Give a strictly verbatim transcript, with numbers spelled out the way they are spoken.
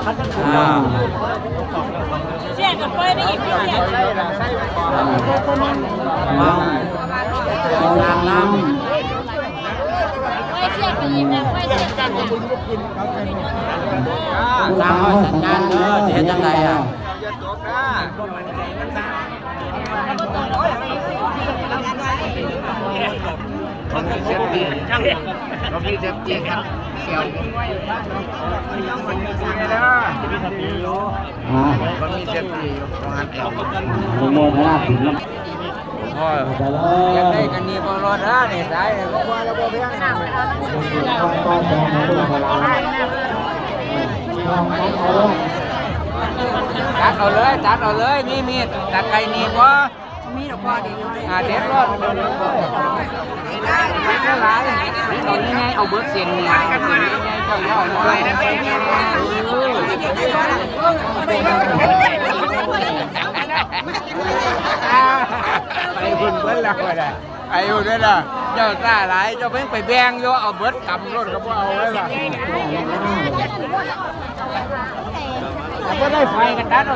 อ่า เสียงกับเพื่อนได้ยินเสียง อ่า เอานางลำ สร้างห้อยสัญญาณเด้อ สิเฮ็ดจังใดอ่ะ มันมีเซฟตี้ มันมีเซฟตี้ครับ เกี่ยว อ่า มันมีเซฟตี้อยู่ ตรงนั้นเกี่ยว อนุโมทนาถึงนะ พ่อ อยากได้กันนี่บ่รอดนะนี่ สายนี่บ่ว่าแล้วบ่แพงนะ ตัดเอาเลย ตัดเอาเลย มีมีด ตัดไก่นี่บ่ มีดอกบัวเด็ดเลย อ่า เด็ดรอด เด็ดหลาย เอานี่ไง เอาเบิดเส้นนี่ เส้นนี่ไง เจ้าอย่าเอาน้อย ไปหุ่นเบิดแล้วก็ได้ ไปอยู่นั่นล่ะ เจ้าซ่าหลาย เจ้าเพิ่งไปแบ่งอยู่ เอาเบิดกำโลดก็บ่เอาเลยล่ะ บ่ได้ไฟกันตัดเอา